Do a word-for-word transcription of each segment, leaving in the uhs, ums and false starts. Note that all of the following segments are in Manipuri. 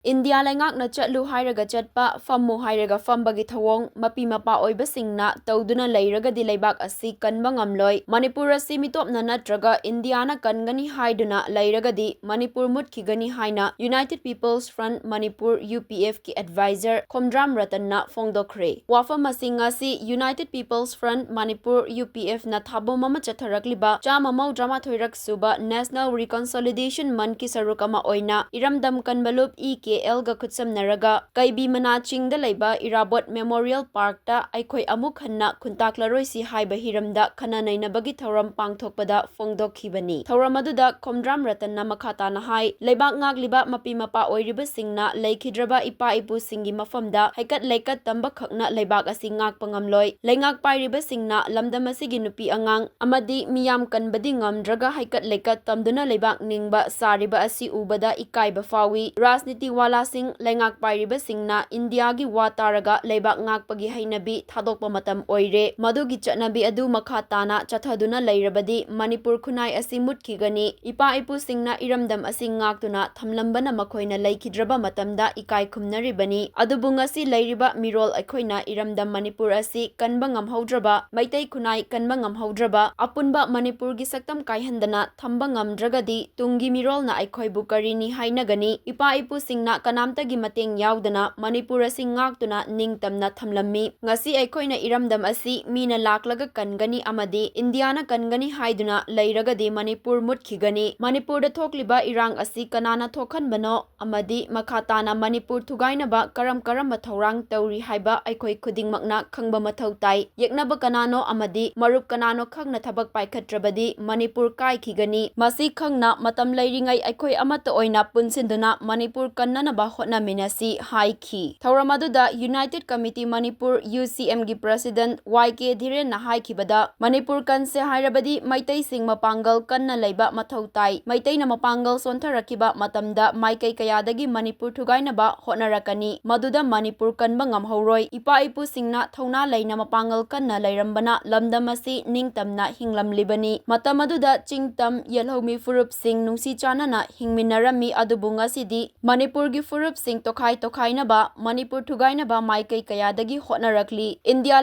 ꯏꯟꯗꯤꯌꯥ ꯂꯩꯉꯥꯛꯅ ꯆꯠꯂꯨ ꯍꯥꯏꯔꯒ ꯆꯠꯄ, ꯐꯝꯃꯨ ꯍꯥꯏꯔꯒ ꯐꯝꯕꯒꯤ ꯊꯧꯑꯣꯡ ꯃꯄꯤ ꯃꯄꯥ ꯑꯣꯏꯕꯁꯤꯡꯅ ꯇꯧꯗꯨꯅ ꯂꯩꯔꯒꯗꯤ ꯂꯩꯕꯥꯛ ꯑꯁꯤ ꯀꯟꯕ ꯉꯝꯂꯣꯏ꯫ ꯃꯅꯤꯄꯨꯔ ꯑꯁꯤ ꯃꯤꯇꯣꯞꯅ ꯅꯠꯇ꯭ꯔꯒ ꯏꯟꯗꯤꯌꯥꯅ ꯀꯟꯒꯅꯤ ꯍꯥꯏꯗꯨꯅ ꯂꯩꯔꯒꯗꯤ ꯃꯅꯤꯄꯨꯔ ꯃꯨꯠꯈꯤꯒꯅꯤ ꯍꯥꯏꯅ United People's Front Manipur, U P F, ꯀꯤ advisor ꯈꯣꯝꯗ꯭ꯔꯥꯝ ꯔꯇꯟꯅ ꯐꯣꯡꯗꯣꯛꯈ꯭ꯔꯦ꯫ ꯋꯥꯐꯝ ꯑꯁꯤ ꯉꯁꯤ United People's Front Manipur, U P F, ꯅ ꯊꯥꯕꯝ ꯑꯃ ꯆꯠꯊꯔꯛꯂꯤꯕ ꯆꯥꯝꯃ ꯃꯧꯗ꯭ꯔꯥ ꯃꯥꯊꯣꯏꯔꯛ ꯁꯨꯕ National Reconciliation Month ꯀꯤ ꯁꯔꯨꯛ ꯑꯃ ꯑꯣꯏꯅ ꯏꯔꯝꯗꯝ ꯀꯟꯕ ꯂꯨꯞ E K L ꯒ ꯈꯨꯠꯁꯝꯅꯔꯒ ꯀꯩꯕꯤ ꯃꯅꯥ ꯆꯤꯡꯗ ꯂꯩꯕ ꯏꯔꯥꯕꯣꯠ Memorial Park ꯇ ꯑꯩꯈꯣꯏ ꯑꯃꯨꯛ ꯍꯟꯅ ꯈꯨꯟꯇꯥꯛꯂꯔꯣꯏꯁꯤ ꯍꯥꯏꯕ ꯍꯤꯔꯝꯗ ꯈꯟꯅ ꯅꯩꯅꯕꯒꯤ ꯊꯧꯔꯝ ꯄꯥꯡꯊꯣꯛꯄꯗ ꯐꯣꯡꯗꯣꯛꯈꯤꯕꯅꯤ꯫ ꯊꯧꯔꯝ ꯑꯗꯨꯗ ꯈꯣꯝꯗ꯭ꯔꯥꯝ ꯔꯇꯟꯅ ꯃꯈꯥ ꯇꯥꯅ ꯍꯥꯏ, ꯂꯩꯕꯥꯛ ꯉꯥꯛꯂꯤꯕ ꯃꯄꯤ ꯃꯄꯥ ꯑꯣꯏꯔꯤꯕꯁꯤꯡꯅ ꯂꯩꯈꯤꯗ꯭ꯔꯕ ꯏꯄꯥ ꯏꯄꯨꯁꯤꯡꯒꯤ ꯃꯐꯝꯗ ꯍꯩꯀꯠ ꯂꯩꯀꯠ ꯇꯝꯕ ꯈꯛꯅ ꯂꯩꯕꯥꯛ ꯑꯁꯤ ꯉꯥꯛꯄ ꯉꯝꯂꯣꯏ꯫ ꯂꯩꯉꯥꯛ ꯄꯥꯏꯔꯤꯕꯁꯤꯡꯅ ꯂꯝꯗꯝ ꯑꯁꯤꯒꯤ ꯅꯨꯄꯤ ꯑꯉꯥꯡ ꯑꯃꯗꯤ ꯃꯤꯌꯥꯝ ꯀꯟꯕꯗꯤ ꯉꯝꯗ꯭ꯔꯒ ꯍꯩꯀꯠ ꯂꯩꯀꯠ ꯇꯝꯗꯨꯅ ꯂꯩꯕꯥꯛ ꯅꯤꯡꯕ ꯁꯥꯔꯤꯕ ꯑꯁꯤ ꯎꯕꯗ ꯏꯀꯥꯏꯕ ꯐꯥꯎꯏ꯫ ꯔꯥꯖꯅꯤꯇꯤ ꯋꯥꯂꯥꯁꯤꯡ, ꯂꯩꯉꯥꯛ ꯄꯥꯏꯔꯤꯕꯁꯤꯡꯅ ꯏꯟꯗꯤꯌꯥꯒꯤ ꯋꯥ ꯇꯥꯔꯒ ꯂꯩꯕꯥꯛ ꯉꯥꯛꯄꯒꯤ ꯍꯩꯅꯕꯤ ꯊꯥꯗꯣꯛꯄ ꯃꯇꯝ ꯑꯣꯏꯔꯦ꯫ ꯃꯗꯨꯒꯤ ꯆꯠꯅꯕꯤ ꯑꯗꯨ ꯃꯈꯥ ꯇꯥꯅ ꯆꯠꯊꯗꯨꯅ ꯂꯩꯔꯕꯗꯤ ꯃꯅꯤꯄꯨꯔ ꯈꯨꯟꯅꯥꯏ ꯑꯁꯤ ꯃꯨꯠꯈꯤꯒꯅꯤ꯫ ꯏꯄꯥ ꯏꯄꯨꯁꯤꯡꯅ ꯏꯔꯝꯗꯝ ꯑꯁꯤ ꯉꯥꯛꯇꯨꯅ ꯊꯝꯂꯝꯕꯅ ꯃꯈꯣꯏꯅ ꯂꯩꯈꯤꯗ꯭ꯔꯕ ꯃꯇꯝꯗ ꯏꯀꯥꯏ ꯈꯨꯝꯅꯔꯤꯕꯅꯤ꯫ ꯑꯗꯨꯕꯨ ꯉꯁꯤ ꯂꯩꯔꯤꯕ ꯃꯤꯔꯣꯜ ꯑꯩꯈꯣꯏꯅ ꯏꯔꯝꯗꯝ ꯃꯅꯤꯄꯨꯔ ꯑꯁꯤ ꯀꯟꯕ ꯉꯝꯍꯧꯗ꯭ꯔꯕ, ꯃꯩꯇꯩ ꯈꯨꯟꯅꯥꯏ ꯀꯟꯕ ꯉꯝꯍꯧꯗ꯭ꯔꯕ, ꯑꯄꯨꯟꯕ ꯃꯅꯤꯄꯨꯔꯒꯤ ꯁꯛꯇꯝ ꯀꯥꯏꯍꯟꯗꯅ ꯊꯝꯕ ꯉꯝꯗ꯭ꯔꯒꯗꯤ ꯇꯨꯡꯒꯤ ꯃꯤꯔꯣꯜꯅ ꯑꯩꯈꯣꯏꯕꯨ ꯀꯔꯤꯅꯤ ꯍꯥꯏꯅꯒꯅꯤ? ꯏꯄꯥ ꯏꯄꯨꯁꯤꯡꯅ ꯀꯅꯥꯝꯇꯒꯤ ꯃꯇꯦꯡ ꯌꯥꯎꯗꯅ ꯃꯅꯤꯄꯨꯔ ꯑꯁꯤ ꯉꯥꯛꯇꯨꯅ ꯅꯤꯡꯇꯝꯅ ꯊꯝꯂꯝꯃꯤ꯫ ꯉꯁꯤ ꯑꯩꯈꯣꯏꯅ ꯏꯔꯝꯗꯝ ꯑꯁꯤ ꯃꯤꯅ ꯂꯥꯛꯂꯒ ꯀꯟꯒꯅꯤ ꯑꯃꯗꯤ ꯏꯟꯗꯤꯌꯥꯅ ꯀꯟꯒꯅꯤ ꯍꯥꯏꯗꯨꯅ ꯂꯩꯔꯒꯗꯤ ꯃꯅꯤꯄꯨꯔ ꯃꯨꯠꯈꯤꯒꯅꯤ꯫ ꯃꯅꯤꯄꯨꯔꯗ ꯊꯣꯛꯂꯤꯕ ꯏꯔꯥꯡ ꯑꯁꯤ ꯀꯅꯥꯅ ꯊꯣꯛꯍꯟꯕꯅꯣ ꯑꯃꯗꯤ ꯃꯈꯥ ꯇꯥꯅ ꯃꯅꯤꯄꯨꯔ ꯊꯨꯒꯥꯏꯅꯕ ꯀꯔꯝ ꯀꯔꯝꯕ ꯊꯧꯔꯥꯡ ꯇꯧꯔꯤ ꯍꯥꯏꯕ ꯑꯩꯈꯣꯏ ꯈꯨꯗꯤꯡꯃꯛꯅ ꯈꯪꯕ ꯃꯊꯧ ꯇꯥꯏ꯫ ꯌꯦꯛꯅꯕ ꯀꯅꯥꯅꯣ ꯑꯃꯗꯤ ꯃꯔꯨꯞ ꯀꯅꯥꯅꯣ ꯈꯪꯅ ꯊꯕꯛ ꯄꯥꯏꯈꯠꯇ꯭ꯔꯕꯗꯤ ꯃꯅꯤꯄꯨꯔ ꯀꯥꯏꯈꯤꯒꯅꯤ꯫ ꯃꯁꯤ ꯈꯪꯅ ꯃꯇꯝ ꯂꯩꯔꯤꯉꯩ ꯑꯩꯈꯣꯏ ꯑꯃꯠꯇ ꯑꯣꯏꯅ ꯄꯨꯟꯁꯤꯟꯗꯨꯅ ꯃꯅꯤꯄꯨꯔ ꯀꯟꯅꯅꯕ ꯍꯣꯠꯅꯃꯤꯟꯅꯁꯤ ꯍꯥꯏꯈꯤ꯫ ꯊꯧꯔꯝ ꯑꯗꯨꯗ United Committee Manipur, U C M, ꯒꯤ President Y K ꯙꯤꯔꯦꯟꯅ ꯍꯥꯏꯈꯤꯕꯗ, ꯃꯅꯤꯄꯨꯔ ꯀꯟꯁꯦ ꯍꯥꯏꯔꯕꯗꯤ ꯃꯩꯇꯩꯁꯤꯡ ꯃꯄꯥꯡꯒꯜ ꯀꯟꯅ ꯂꯩꯕ ꯃꯊꯧ ꯇꯥꯏ꯫ ꯃꯩꯇꯩꯅ ꯃꯄꯥꯡꯒꯜ ꯁꯣꯟꯊꯔꯛꯈꯤꯕ ꯃꯇꯝꯗ ꯃꯥꯏꯀꯩ ꯀꯌꯥꯗꯒꯤ ꯃꯅꯤꯄꯨꯔ ꯊꯨꯒꯥꯏꯅꯕ ꯍꯣꯠꯅꯔꯛꯀꯅꯤ꯫ ꯃꯗꯨꯗ ꯃꯅꯤꯄꯨꯔ ꯀꯟꯕ ꯉꯝꯍꯧꯔꯣꯏ꯫ ꯏꯄꯥ ꯏꯄꯨꯁꯤꯡꯅ ꯊꯧꯅꯥ ꯂꯩꯅ ꯃꯄꯥꯡꯒꯜ ꯀꯟꯅ ꯂꯩꯔꯝꯕꯅ ꯂꯝꯗꯝ ꯑꯁꯤ ꯅꯤꯡꯇꯝꯅ ꯍꯤꯡꯂꯝꯂꯤꯕꯅꯤ꯫ ꯃꯇꯝ ꯑꯗꯨꯗ ꯆꯤꯡ ꯇꯝ, ꯌꯦꯜꯍꯧꯃꯤ ꯐꯨꯔꯨꯞꯁꯤꯡ ꯅꯨꯡꯁꯤ ꯆꯥꯟꯅꯅ ꯍꯤꯡꯃꯤꯟꯅꯔꯝꯃꯤ꯫ ꯑꯗꯨꯕꯨ ꯉꯁꯤꯗꯤ ꯃꯅꯤꯄꯨꯔ ꯒꯤ ꯐꯨꯔꯨꯞꯁꯤꯡ ꯇꯣꯈꯥꯏ ꯇꯣꯈꯥꯏꯅꯕ, ꯃꯅꯤꯄꯨꯔ ꯊꯨꯒꯥꯏꯅꯕ ꯃꯥꯏꯀꯩ ꯀꯌꯥꯗꯒꯤ ꯍꯣꯠꯅꯔꯛꯂꯤ꯫ ꯏꯟꯗꯤꯌꯥ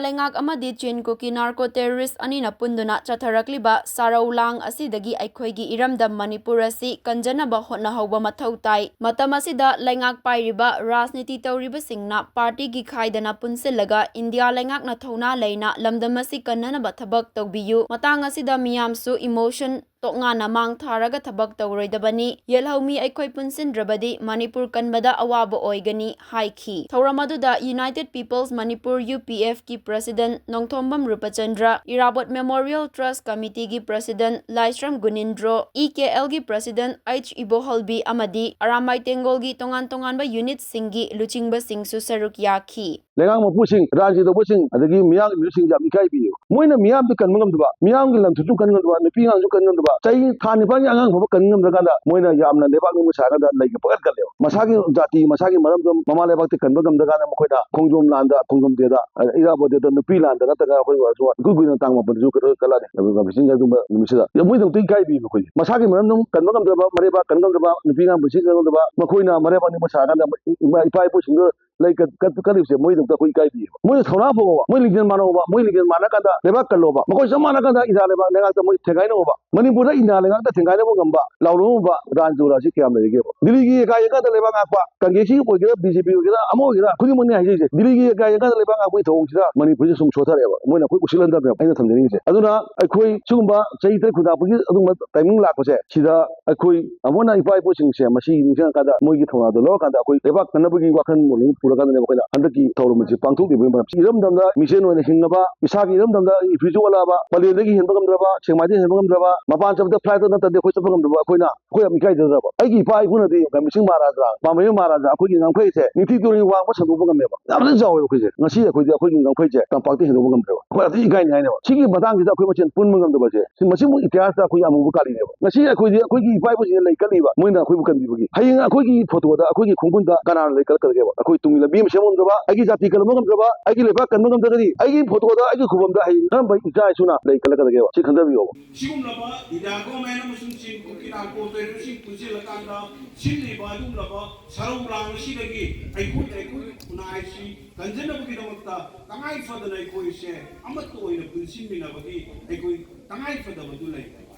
ꯂꯩꯉꯥꯛ ꯑꯃꯗꯤ ꯆꯤꯟ ꯀꯨꯀꯤ ꯅꯥꯔꯀꯣ ꯇꯦꯔꯣꯔꯤꯁ ꯑꯅꯤꯅ ꯄꯨꯟꯗꯨꯅ ꯆꯠꯊꯔꯛꯂꯤꯕ ꯁꯥꯔꯧ ꯂꯥꯡ ꯑꯁꯤꯗꯒꯤ ꯑꯩꯈꯣꯏꯒꯤ ꯏꯔꯝꯗꯝ ꯃꯅꯤꯄꯨꯔ ꯑꯁꯤ ꯀꯟꯖꯅꯕ ꯍꯣꯠꯅꯍꯧꯕ ꯃꯊꯧ ꯇꯥꯏ꯫ ꯃꯇꯝ ꯑꯁꯤꯗ ꯂꯩꯉꯥꯛ ꯄꯥꯏꯔꯤꯕ ꯔꯥꯖꯅꯤꯇꯤ ꯇꯧꯔꯤꯕꯁꯤꯡꯅ ꯄꯥꯔꯇꯤꯒꯤ ꯈꯥꯏꯗꯅ ꯄꯨꯟꯁꯤꯜꯂꯒ ꯏꯟꯗꯤꯌꯥ ꯂꯩꯉꯥꯛꯅ ꯊꯧꯅꯥ ꯂꯩꯅ ꯂꯝꯗꯝ ꯑꯁꯤ ꯀꯟꯅꯅꯕ ꯊꯕꯛ ꯇꯧꯕꯤꯌꯨ꯫ ꯃꯇꯥꯡ ꯑꯁꯤꯗ ꯃꯤꯌꯥꯝꯁꯨ ꯏꯃꯣꯁꯟ ꯇꯣꯛꯉꯥꯟꯅ ꯃꯥꯡ ꯊꯥꯔꯒ ꯊꯕꯛ ꯇꯧꯔꯣꯏꯗꯕꯅꯤ꯫ ꯌꯦꯜꯍꯧꯃꯤ ꯑꯩꯈꯣꯏ ꯄꯨꯟꯁꯤꯟꯗ꯭ꯔꯕꯗꯤ ꯃꯅꯤꯄꯨꯔ ꯀꯟꯕꯗ ꯑꯋꯥꯕ ꯑꯣꯏꯒꯅꯤ ꯍꯥꯏꯈꯤ꯫ ꯊꯧꯔꯝ ꯑꯗꯨꯗ United People's Manipur, U P F, ꯀꯤ ꯄ꯭ꯔꯁꯤꯗꯦꯟꯠ ꯅꯣꯡꯊꯣꯝꯕꯝ ꯔꯨꯄꯆꯟꯗ꯭ꯔ, ꯏꯔꯥꯕꯣꯠ ꯃꯦꯃꯣꯔꯤꯌꯦꯜ ꯇ꯭ꯔꯁꯠ ꯀꯃꯤꯇꯤꯒꯤ ꯄ꯭ꯔꯁꯤꯗꯦꯟꯠ ꯂꯥꯏꯁ꯭ꯔꯝ ꯒꯨꯅꯤꯟꯗ꯭ꯔꯣ, E K L ꯒꯤ ꯄ꯭ꯔꯁꯤꯗꯦꯟꯠ H ꯏꯕꯣꯍꯜꯕꯤ ꯑꯃꯗꯤ ꯑꯔꯥꯝꯕꯥꯏ ꯇꯦꯡꯒꯣꯜꯒꯤ ꯇꯣꯉꯥꯟ ꯇꯣꯉꯥꯟꯕ ꯌꯨꯅꯤꯠꯁꯤꯡꯒꯤ ꯂꯨꯆꯤꯡꯕꯁꯤꯡꯁꯨ ꯁꯔꯨꯛ ꯌꯥꯈꯤ꯫ ꯂꯩꯉꯥꯛ ꯃꯄꯨꯁꯤꯡ, ꯔꯥꯖꯅꯤꯇꯤ ꯇꯧꯕꯁꯤꯡ, ꯑꯗꯒꯤ ꯃꯤꯌꯥꯝꯒꯤ ꯃꯤꯍꯨꯠꯁꯤꯡꯁꯦ ꯌꯥꯝ ꯏꯀꯥꯏꯕꯤꯌꯦꯕ꯫ ꯃꯣꯏꯅ ꯃꯤꯌꯥꯝꯗꯤ ꯀꯟꯕ ꯉꯝꯗꯕ, ꯃꯤꯌꯥꯝꯒꯤ ꯂꯟ ꯊꯨꯝꯁꯨ ꯀꯟ ꯉꯝꯗꯕ, ꯅꯨꯄꯤ ꯑꯉꯥꯡꯁꯨ ꯀꯟ ꯉꯝꯗꯕ, ꯆꯍꯤ ꯊꯥ ꯅꯤꯄꯥꯟꯒꯤ ꯑꯉꯥꯡ ꯐꯥꯎꯕ ꯀꯟ ꯉꯝꯗ꯭ꯔꯀꯥꯟꯗ ꯃꯣꯏꯅ ꯌꯥꯝꯅ ꯂꯩꯕꯥꯛ ꯅꯤꯡꯕ ꯁꯥꯔꯀꯥꯟꯗ ꯂꯩꯒ ꯄꯪꯀꯠ ꯀꯜꯂꯦꯕ꯫ ꯃꯁꯥꯒꯤ ꯖꯥꯇꯤ, ꯃꯁꯥꯒꯤ ꯃꯔꯝꯗꯝ, ꯃꯃꯥ ꯂꯩꯕꯥꯛꯇꯤ ꯀꯟꯕ ꯉꯝꯗ꯭ꯔꯀꯥꯟꯗ ꯃꯈꯣꯏꯅ ꯈꯣꯡꯖꯣꯝ ꯂꯥꯟꯗ, ꯈꯣꯡꯖꯣꯝ ꯗꯦꯗ, ꯏꯔꯥꯕꯣꯠ ꯗꯦꯗ, ꯅꯨꯄꯤ ꯂꯥꯟꯗ ꯅꯠꯇ꯭ꯔꯒ ꯑꯩꯈꯣꯏ ꯑꯣꯏꯔꯁꯨ ꯏꯀꯨꯏ ꯀꯨꯏꯗꯅ ꯇꯥꯡ ꯃꯥꯄꯟꯗꯁꯨ ꯀꯩꯅꯣ ꯀꯜꯂꯛꯑꯅꯤ꯫ ꯑꯗꯨꯒ ꯃꯤꯁꯤꯡ ꯑꯗꯨꯒꯨꯝꯕ ꯅꯨꯃꯤꯠꯁꯤꯗ ꯃꯣꯏꯗꯃꯛꯇ ꯏꯀꯥꯏꯕꯤꯕ ꯑꯩꯈꯣꯏꯁꯦ꯫ ꯃꯁꯥꯒꯤ ꯃꯔꯝꯗꯝ ꯀꯟꯕ ꯉꯝꯗ꯭ꯔꯕ, ꯃꯔꯩꯕꯥꯛ ꯀꯟ ꯉꯝꯗ꯭ꯔꯕ, ꯅꯨꯄꯤ ꯑꯉꯥꯡ ꯄꯨꯟꯁꯤ ꯀꯟ ꯉꯝꯗ꯭ꯔꯕ, ꯃꯈꯣꯏꯅ ꯃꯔꯩꯕꯥꯛ ꯅꯤꯡꯕ ꯁꯥꯔꯀꯥꯟꯗ ꯏꯃꯥ ꯏꯄꯥ ꯏꯄꯨꯁꯤꯡꯗꯨ ꯂꯩ ꯀꯠ-, ꯀꯠ-, ꯀꯠꯂꯤꯕꯁꯦ ꯃꯣꯏꯗꯃꯛꯇ ꯑꯩꯈꯣꯏ ꯏꯀꯥꯏꯕꯤꯌꯦꯕ꯫ ꯃꯣꯏꯅ ꯊꯧꯅꯥ ꯐꯕ, ꯃꯣꯏ ꯂꯤꯡꯖꯦꯜ ꯃꯥꯟꯅꯧꯕ, ꯃꯣꯏ ꯂꯤꯡꯖꯦꯜ ꯃꯥꯟꯅ ꯀꯥꯟꯗ ꯂꯩꯕꯥꯛ ꯀꯜꯂꯣꯕ꯫ ꯃꯈꯣꯏ ꯆꯞ ꯃꯥꯟꯅ ꯀꯥꯟꯗ ꯏꯟꯗꯤꯌꯥ ꯂꯩꯕꯥꯛ ꯂꯩꯉꯥꯛꯇ ꯃꯣꯏ ꯊꯦꯡꯒꯥꯏꯅꯧꯕ꯫ ꯃꯅꯤꯄꯨꯔꯗ ꯏꯟꯗꯤꯌꯥ ꯂꯩꯉꯥꯛꯇ ꯊꯦꯡꯒꯥꯏꯅꯕ ꯉꯝꯕ, ꯂꯥꯎꯅꯕ ꯉꯝꯕ ꯔꯥꯖꯅꯤꯇꯤ ꯑꯁꯤ ꯀꯌꯥꯝ ꯂꯩꯔꯤꯒꯦꯕ? ꯗꯤꯜꯂꯤꯒꯤ ꯌꯦꯡꯉꯀꯥꯟꯗ ꯂꯩꯕꯥꯛ ꯉꯥꯛꯄ, ꯀꯪꯒ꯭ꯔꯦꯁꯀꯤ ꯑꯣꯏꯒꯦꯔꯥ, ꯕꯤ ꯖꯦ ꯄꯤ ꯑꯣꯏꯒꯦꯔꯥ, ꯑꯃ ꯑꯣꯏꯒꯦꯔꯥ, ꯈꯨꯗꯤꯡꯃꯛꯅꯤ ꯍꯥꯏꯖꯔꯤꯁꯦ꯫ ꯗꯤꯜꯂꯤꯒꯤ ꯌꯦꯡꯉꯀꯥꯟꯗ ꯂꯩꯕꯥꯛ ꯉꯥꯛꯄꯒꯤ ꯊꯧꯑꯣꯡꯁꯤꯗ ꯃꯅꯤꯄꯨꯔꯁꯦ ꯁꯨꯝ ꯁꯣꯊꯔꯛꯑꯦꯕ꯫ ꯃꯣꯏꯅ ꯑꯩꯈꯣꯏ ꯎꯁꯤꯠꯍꯟꯗꯕꯅꯦꯕ ꯑꯩꯅ ꯊꯝꯖꯅꯤꯡꯉꯤꯁꯦ꯫ ꯑꯗꯨꯅ ꯑꯩꯈꯣꯏ ꯁꯤꯒꯨꯝꯕ ꯆꯍꯤ ꯇꯔꯦꯠ ꯈꯨꯟꯇꯥꯛꯄꯒꯤ ꯑꯗꯨꯒꯨꯝꯕ timing ꯂꯥꯛꯄꯁꯦ, ꯁꯤꯗ ꯑꯩꯈꯣꯏ ꯑꯃꯨꯛ ꯍꯟꯅ ꯏꯄꯥ ꯏꯄꯨꯁꯤꯡꯁꯦ ꯃꯁꯤ ꯅꯤꯡꯁꯤꯡꯉꯀꯥꯟꯗ ꯃꯣꯏꯒꯤ ꯊꯧꯅꯥꯗꯣ ꯂꯧꯔꯀꯥꯟꯗ ꯑꯩꯈꯣꯏ ꯂꯩꯕꯥꯛ ꯀꯟꯅꯕꯒꯤ ꯋꯥꯈꯜꯂꯣꯟ ꯑꯃ ꯄꯨꯔꯀꯥꯟꯗꯅꯦꯕ ꯑꯩꯈꯣꯏꯅ ꯍꯟꯗꯛꯀꯤ ꯊꯧꯔꯝ ꯑꯁꯤ ꯄꯥꯡꯊꯣꯛꯂꯤꯕꯒꯤ ꯃꯔꯝ꯫ ꯏꯔꯝꯗꯝꯗ ꯃꯤꯁꯦꯟ ꯑꯣꯏꯅ ꯍꯤꯡꯉꯕ, ꯏꯁꯥꯒꯤ ꯏꯔꯝꯗꯝꯗ ꯏꯐꯤꯁꯨ ꯑꯣꯜꯂꯛꯑꯕ, ꯄꯂꯦꯟꯗꯒꯤ ꯍꯦꯟꯕ ꯉꯝꯗ꯭ꯔꯕ, ꯁꯦꯛꯃꯥꯏꯗꯒꯤ ꯍꯦꯟꯕ ꯉꯝꯗ꯭ꯔꯕ, ꯃꯄꯥꯟ ꯆꯠꯄꯗ flight ꯅꯠꯇ꯭ꯔꯗꯤ ꯑꯩꯈꯣꯏ ꯆꯠꯄ ꯉꯝꯗ꯭ꯔꯕ ꯑꯩꯈꯣꯏꯅ, ꯑꯩꯈꯣꯏ ꯌꯥꯝ ꯏꯀꯥꯏꯖꯗ꯭ꯔꯕ? ꯑꯩꯒꯤ ꯏꯄꯥ ꯏꯄꯨꯅꯗꯤ ꯒꯝꯚꯤꯔ ꯁꯤꯡ ꯃꯍꯥꯔꯥꯖꯥ, ꯄꯥꯃꯦꯌꯨ ꯃꯍꯥꯔꯥꯖꯥ, ꯑꯩꯈꯣꯏꯒꯤ ꯉꯝꯈꯩꯁꯦ ꯅꯤꯡꯊꯤ ꯇꯨꯔꯤ ꯋꯥꯡꯃ ꯁꯟꯗꯣꯛꯄ ꯉꯝꯃꯦꯕ꯫ ꯌꯥꯝꯅ ꯆꯥꯎꯋꯦ ꯑꯩꯈꯣꯏꯁꯦ꯫ ꯉꯁꯤ ꯑꯩꯈꯣꯏꯗꯤ ꯑꯩꯈꯣꯏꯒꯤ ꯉꯝꯈꯩꯁꯦ ꯇꯝꯄꯥꯛꯇ ꯍꯦꯟꯗꯣꯛꯄ ꯉꯝꯗ꯭ꯔꯦꯕ꯫ ꯑꯩꯈꯣꯏ ꯑꯗꯨꯝ ꯏꯀꯥꯏꯅꯤꯡꯉꯥꯏꯅꯦꯕ꯫ ꯁꯤꯒꯤ ꯃꯇꯥꯡꯁꯤꯗ ꯑꯩꯈꯣꯏ ꯃꯁꯦꯟ ꯄꯨꯟꯕ ꯉꯝꯗꯕꯁꯦ, ꯁꯤ ꯃꯁꯤꯃꯨꯛ ꯏꯇꯤꯍꯥꯁꯇ ꯑꯩꯈꯣꯏ ꯑꯃꯨꯕ ꯀꯥꯂꯤꯅꯦꯕ꯫ ꯉꯁꯤ ꯑꯩꯈꯣꯏꯗꯤ ꯑꯩꯈꯣꯏꯒꯤ ꯏꯄꯥ ꯏꯄꯨꯁꯤꯡꯅ ꯂꯩ ꯀꯠꯂꯤꯕ, ꯃꯣꯏꯅ ꯑꯩꯈꯣꯏꯕꯨ ꯀꯟꯕꯤꯕꯒꯤ꯫ ꯍꯌꯦꯡ ꯑꯩꯈꯣꯏꯒꯤ ꯐꯣꯇꯣꯗ, ꯑꯩꯈꯣꯏꯒꯤ ꯈꯣꯡꯒꯨꯟꯗ ꯀꯅꯥꯅ ꯂꯩ ꯀꯠꯂꯛꯀꯗꯒꯦꯕ? ꯑꯩꯈꯣꯏ ꯇꯨꯡ ꯂꯝꯕꯤ ꯑꯃ ꯁꯦꯝꯕ ꯉꯝꯗ꯭ꯔꯕ, ꯑꯩꯒꯤ ꯖꯥꯇꯤ ꯀꯟꯕ ꯉꯝꯗ꯭ꯔꯕ, ꯑꯩꯒꯤ ꯂꯩꯕꯥꯛ ꯀꯟꯕ ꯉꯝꯗ꯭ꯔꯒꯗꯤ ꯑꯩꯒꯤ ꯐꯣꯇꯣꯗ ꯑꯩꯒꯤ ꯈꯨꯕꯝꯗ ꯍꯌꯦꯡ ꯀꯔꯝꯕ ꯏꯆꯥ ꯏꯁꯨꯅ ꯂꯩ ꯀꯜꯂꯛꯀꯗꯒꯦꯕ? ꯁꯤ ꯈꯟꯊꯕꯤꯌꯣꯕ꯫ ꯁꯤꯒꯨꯝꯂꯕ ꯏꯟꯗꯤꯌꯥ ꯒꯣꯔꯃꯦꯟ ꯑꯃꯁꯨꯡ ꯆꯤꯟ ꯀꯨꯀꯤ ꯅꯥꯔꯀꯣ ꯇꯦꯔꯣꯔꯤꯁꯁꯤꯡ ꯄꯨꯟꯁꯤꯜꯂꯀꯥꯟꯗ ꯁꯤꯜꯂꯤꯕ ꯑꯗꯨꯒꯨꯝꯂꯕ ꯁꯔꯧ ꯂꯥꯡ ꯑꯁꯤꯗꯒꯤ ꯑꯩꯈꯣꯏꯅ ꯑꯩꯈꯣꯏꯒꯤ ꯈꯨꯟꯅꯥꯏ ꯑꯁꯤ ꯀꯟꯖꯅꯕꯒꯤꯗꯃꯛꯇ ꯇꯉꯥꯏ ꯐꯗꯅ ꯑꯩꯈꯣꯏꯁꯦ ꯑꯃꯠꯇ ꯑꯣꯏꯅ ꯄꯨꯟꯁꯤꯟꯃꯤꯟꯅꯕꯒꯤ ꯑꯩꯈꯣꯏ ꯇꯉꯥꯏ ꯐꯗꯕꯗꯨ ꯂꯩ꯫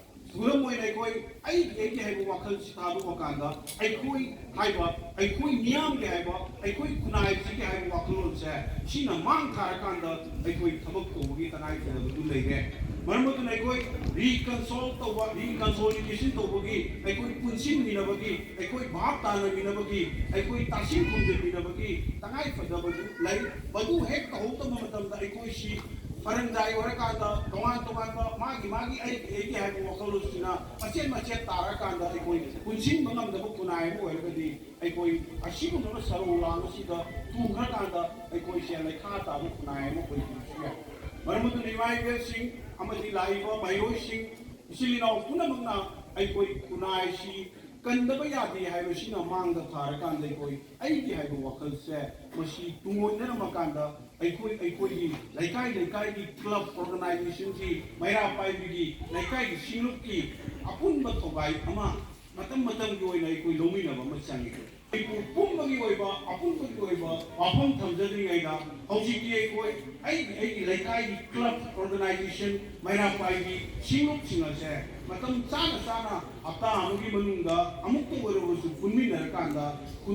ꯈꯨꯗꯝ ꯑꯣꯏꯅ ꯑꯩꯈꯣꯏ ꯑꯩꯒꯤ ꯑꯩꯒꯤ ꯍꯥꯏꯕ ꯋꯥꯈꯜꯁꯤ ꯊꯥꯗꯣꯛꯑꯀꯥꯟꯗ ꯑꯩꯈꯣꯏ ꯍꯥꯏꯕ, ꯑꯩꯈꯣꯏ ꯃꯤꯌꯥꯝꯒꯤ ꯍꯥꯏꯕ, ꯑꯩꯈꯣꯏ ꯈꯨꯟꯅꯥꯏꯁꯤꯒꯤ ꯍꯥꯏꯕ ꯋꯥꯈꯜꯂꯣꯟꯁꯦ ꯁꯤꯅ ꯃꯥꯡ ꯊꯥꯔꯀꯥꯟꯗ ꯑꯩꯈꯣꯏ ꯊꯕꯛ ꯇꯧꯕꯒꯤ ꯇꯉꯥꯏ ꯐꯗꯕꯗꯨ ꯂꯩꯔꯦ꯫ ꯃꯔꯝ ꯑꯗꯨꯅ ꯑꯩꯈꯣꯏ reconcile ꯇꯧꯕ, reconciliation ꯇꯧꯕꯒꯤ, ꯑꯩꯈꯣꯏ ꯄꯨꯟꯁꯤꯟꯃꯤꯟꯅꯕꯒꯤ, ꯑꯩꯈꯣꯏ ꯚꯥꯞ ꯇꯥꯅꯃꯤꯟꯅꯕꯒꯤ, ꯑꯩꯈꯣꯏ ꯇꯥꯁꯤꯟ ꯈꯨꯝꯖꯤꯟꯃꯤꯟꯅꯕꯒꯤ ꯇꯉꯥꯏ ꯐꯗꯕꯗꯨ ꯂꯩ꯫ ꯃꯗꯨ ꯍꯦꯛ ꯇꯧꯍꯧꯗꯕ ꯃꯇꯝꯗ ꯑꯩꯈꯣꯏꯁꯤ ꯐꯔꯝꯗꯥꯏ ꯑꯣꯏꯔꯀꯥꯟꯗ ꯇꯣꯉꯥꯟ ꯇꯣꯉꯥꯟꯕ ꯃꯥꯒꯤ ꯃꯥꯒꯤ ꯑꯩꯒꯤ ꯑꯩꯒꯤ ꯍꯥꯏꯕ ꯋꯥꯈꯜꯂꯣꯟꯁꯤꯅ ꯃꯆꯦꯠ ꯃꯆꯦꯠ ꯇꯥꯔꯀꯥꯟꯗ ꯑꯩꯈꯣꯏ ꯄꯨꯟꯁꯤꯟꯕ ꯉꯝꯗꯕ ꯈꯨꯟꯅꯥꯏ ꯑꯃ ꯑꯣꯏꯔꯒꯗꯤ ꯑꯩꯈꯣꯏ ꯑꯁꯤꯒꯨꯝꯂꯕ ꯁꯔꯧ ꯂꯥꯡ ꯑꯁꯤꯗ ꯇꯨꯈ꯭ꯔꯀꯥꯟꯗ ꯑꯩꯈꯣꯏꯁꯦ ꯂꯩꯈꯥ ꯇꯥꯕ ꯈꯨꯟꯅꯥꯏ ꯑꯃ ꯑꯣꯏꯈꯤꯕꯁꯨ ꯌꯥꯏ꯫ ꯃꯔꯝ ꯑꯗꯨꯅ ꯏꯃꯥ ꯏꯕꯦꯜꯁꯤꯡ ꯑꯃꯗꯤ ꯂꯥꯛꯏꯕ ꯃꯍꯩꯔꯣꯏꯁꯤꯡ, ꯏꯆꯤꯜ ꯏꯅꯥꯎ ꯄꯨꯝꯅꯃꯛꯅ ꯑꯩꯈꯣꯏ ꯈꯨꯟꯅꯥꯏꯁꯤ ꯀꯟꯗꯕ ꯌꯥꯗꯦ ꯍꯥꯏꯕꯁꯤꯅ ꯃꯥꯡꯗ ꯊꯥꯔꯀꯥꯟꯗ ꯑꯩꯈꯣꯏ ꯑꯩꯒꯤ ꯍꯥꯏꯕ ꯋꯥꯈꯜꯁꯦ ꯃꯁꯤ ꯇꯨꯡꯑꯣꯏꯅꯔꯝꯃꯀꯥꯟꯗ ꯑꯩꯈꯣꯏ ꯑꯩꯈꯣꯏꯒꯤ ꯂꯩꯀꯥꯏ ꯂꯩꯀꯥꯏꯒꯤ club organizationꯒꯤ ꯃꯩꯔꯥ ꯄꯥꯏꯕꯤꯒꯤ ꯂꯩꯀꯥꯏꯒꯤ ꯁꯤꯡꯂꯨꯞꯀꯤ ꯑꯄꯨꯟꯕ ꯊꯧꯒꯥꯏ ꯑꯃ ꯃꯇꯝ ꯃꯇꯝꯒꯤ ꯑꯣꯏꯅ ꯑꯩꯈꯣꯏ ꯂꯧꯃꯤꯟꯅꯕ ꯑꯃ ꯆꯪꯉꯤ꯫ ꯃꯅꯤꯄꯨꯔ ꯄꯨꯝꯕꯒꯤ ꯑꯣꯏꯕ ꯑꯄꯨꯟꯕꯒꯤ ꯑꯣꯏꯕ ꯋꯥꯐꯝ ꯊꯝꯖꯗ꯭ꯔꯤꯉꯩꯗ ꯍꯧꯖꯤꯛꯇꯤ ꯑꯩꯈꯣꯏ ꯑꯩꯒꯤ ꯑꯩꯒꯤ ꯂꯩꯀꯥꯏꯒꯤ club organization ꯃꯩꯔꯥ ꯄꯥꯏꯕꯤ ꯁꯤꯡꯂꯨꯞꯁꯤꯡ ꯑꯁꯦ ꯃꯇꯝ ꯆꯥꯅ ꯆꯥꯅ ꯍꯞꯇꯥ ꯑꯃꯒꯤ ꯃꯅꯨꯡꯗ ꯑꯃꯨꯛꯇ ꯑꯣꯏꯔꯕꯁꯨ ꯄꯨꯟꯃꯤꯟꯅꯔꯀꯥꯟꯗ